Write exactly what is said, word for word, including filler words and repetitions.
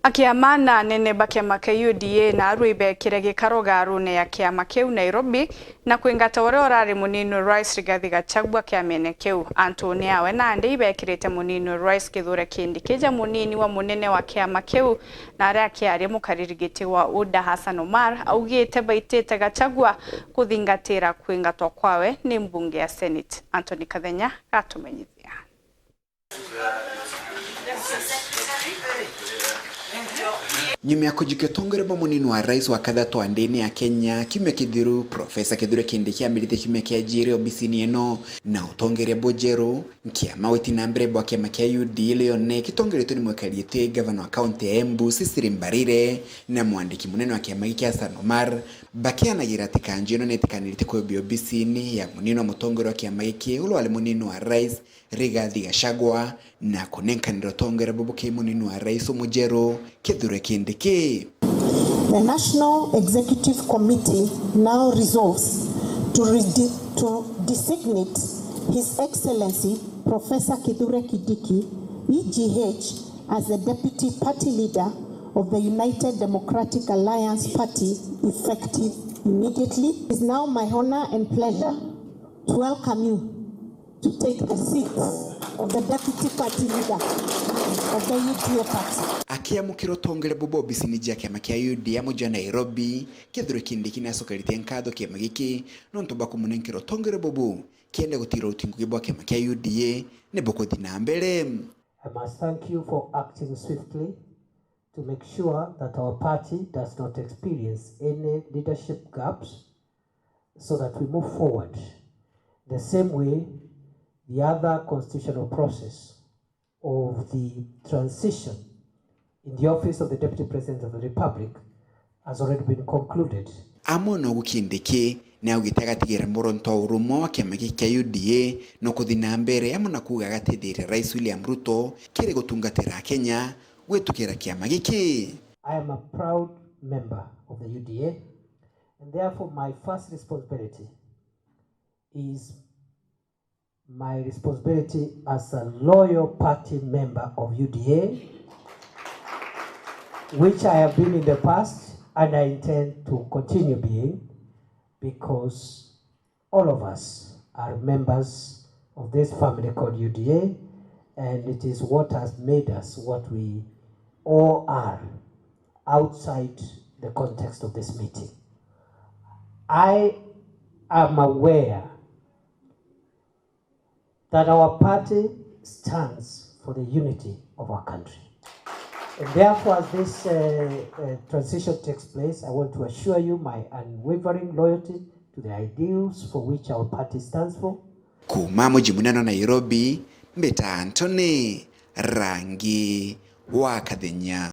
Akiama na anene ba kiama kia U D A naarua ibekire gikaro gaarune ya kiama kiu Nairobi, na kwingata uria urari munini wa rais Rigathi Gachagua kiamene kiu. Antune awe nandi ibekirite munini wa rais Kithure Kindiki ja munini wa munene wa kiama kiu, na aria akiaria mukariri giti wa UDA Hassan Omar augite baitite Gachagua kuthingatira kwingatwa kwawe ni mbunge ya Senate. Anthony Kathenya gatumenyithia. Nyuma ya kujukia utongeria bwa munini wa rais wa kathatu wa ndini ya Kenya kiumia kithiru, Profesa Kithure Kindiki amerite kiumia kia jiri obisini ino na utongeria bujeru. Nkiama witi na mbere bwa kiama kia U D A leo ni kitongeretwe ni mwikari giti gavana wa kaunti ya Embu Cecily Mbarire na mwandiki munene wa kiama giki Hassan Omar bakianagira ati kanju ino nitikanirite kwibia obisini ya munini wa mutongeria wa kiama giki uria wari munini wa rais Rigathi Gachagua na kunenkanira utongeria bubu ki munini wa rais umujeru Kithure Kindiki. The National Executive Committee now resolves to, rede- to designate His Excellency Professor Kithure Kindiki, E G H, as the Deputy Party Leader of the United Democratic Alliance Party effective immediately. It is now my honor and pleasure to welcome you to take the seat of the deputy party leader of the U D A party. Akiamukira utongeria bubu obisini jia kiama kia U D A muji wa Nairobi, Kithure Kindiki nacokerite nkatho kiama giki nontu bwa kumunenkera utongeria bubu kiende gutigira uti ngugi bwa kiama kia U D A ni bukuthi na mbere. I must thank you for acting swiftly to make sure that our party does not experience any leadership gaps so that we move forward. The same way, the other constitutional process of the transition in the office of the Deputy President of the Republic has already been concluded. Amwe nogu Kindiki ni augite agatigira muronto wa urumwe wa kiama giki kia U D A no kuthi na mbere, amwe na kuuga agatithiria Rais William Ruto kiri gutungatira Akenya gwitukira kiama giki. I am a proud member of the U D A, and therefore my first responsibility is my responsibility as a loyal party member of U D A, which I have been in the past and I intend to continue being, because all of us are members of this family called U D A, and it is what has made us what we all are outside the context of this meeting. I am aware that our party stands for the unity of our country. And therefore, as this uh, uh, transition takes place, I want to assure you my unwavering loyalty to the ideals for which our party stands for. Kuuma muji munene wa Nairobi, mbita Anthony Rangi wa Kathenya.